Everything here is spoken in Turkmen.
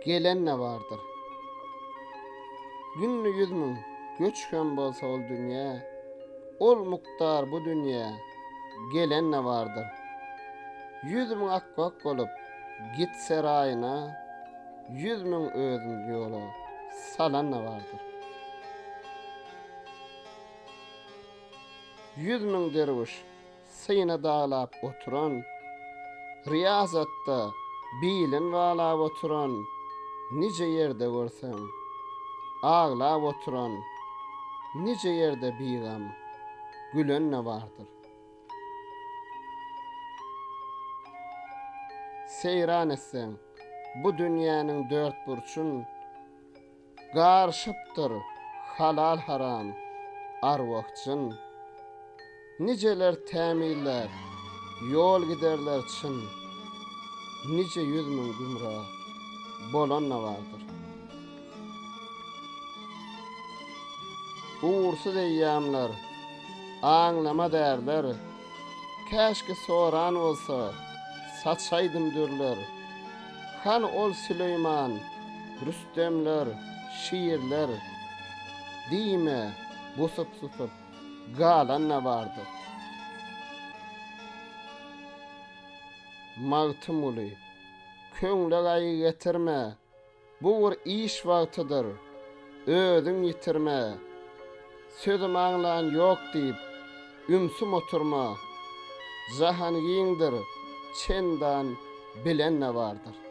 gelen-de bardyr. Günde 100000 göç hem bolsa ol dünýä, ol mukdar bu dünýä gelen-de bardyr. 100000 akmak bolup gitse raýyna, 100000 özün ýola salan-da bardyr. 100000 derwüş syna daglap oturan, Riýazatda bilin baglap oturan, Nije ýerde görseň, aglap oturan, Nije ýerde bigam gülen-de bardyr. Seýran etseň, bu dünýäniň dört burçun, Garyşypdyr halal-haram, arwah-jyn. Nijeler tämizläp, ýol giderler çyn, Nije 100000 gümra bolan-da bardyr. Ugursyz eýýamlar, aňlamaz ärler, Käşki soran bolsa, saçaýdym dürler. Hany ol Süleýman, Rüstemler, şirler, Diýme, busup-susup, galan-da bardyr. Magtymguly, köňle gaýgy getirme, Bu bir iş wagtydyr, özüň ýitirme. Sözüm aňlan ýok diýip, ümsüm oturma. Jahan giňdir, çendan bilen-de bardyr.